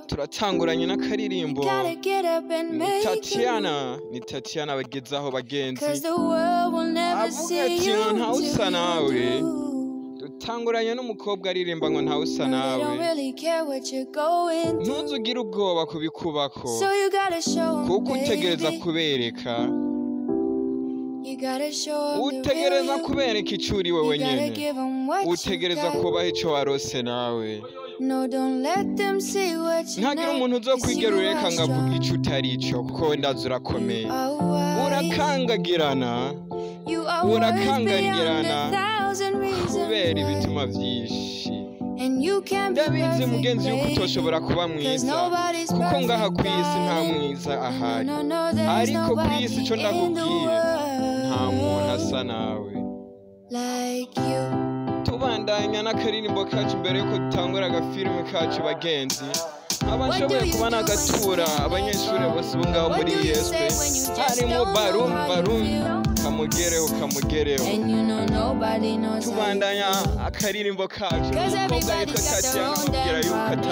Turatanguranye n'akaririmbo. Gotta get up and Ni make it. Tatiana, ni Tatiana bagezaho bagenzi. 'Cause the world will never Avuga see ati you ngo ntawusa till you nawe. do. Dutanguranye n'umukobwa aririmba ngo ntawusa No, they don't nawe. really care what you're going through. Ntuzugire ubwoba kubikubako, So you gotta show 'em, kuko utegereza baby. kubereka. You gotta show 'em the real Utegereza you. kubereka ico uri wewe You gotta nyene. give 'em what you Utegereza got. kubaha ico warose nawe. No, don't let them see what you're Ntagira not. umuntu 'Cause you uzokwigera ureka are ngo avuge strong. ico utari ico, kuko wenda azi urakomeye. You are wise. Urakangagirana. You are worth beyond a Urakangagirana thousand reasons kubera why. ibituma vyinshi. And you can't be Ndabizi perfect, mugenzi yuko baby. utoshobora kuba 'Cause mwiza, nobody's kuko ngaha perfect, kw'isi nta darling. mwiza No, ahari. no, no, there's Ariko kw'isi nobody ico in the ndakubwiye, nta muntu asa world nawe. like you. Tubandanya n'akaririmbo kacu mbere yuko dutangura agafilime kacu bagenzi. Nkaba What do nshoboye you kuba do when you nagatura can't let abanyeshuri go? bose bo ngaho What muri do you ESP, say when you just harimo don't know barum how you barum feel? kamugereho kamugereho. And you know nobody knows how you Tubandanya feel. akaririmbo kacu 'Cause n'umukobwa everybody's yitwa got their Tatiana own amubwira damn yuko problems.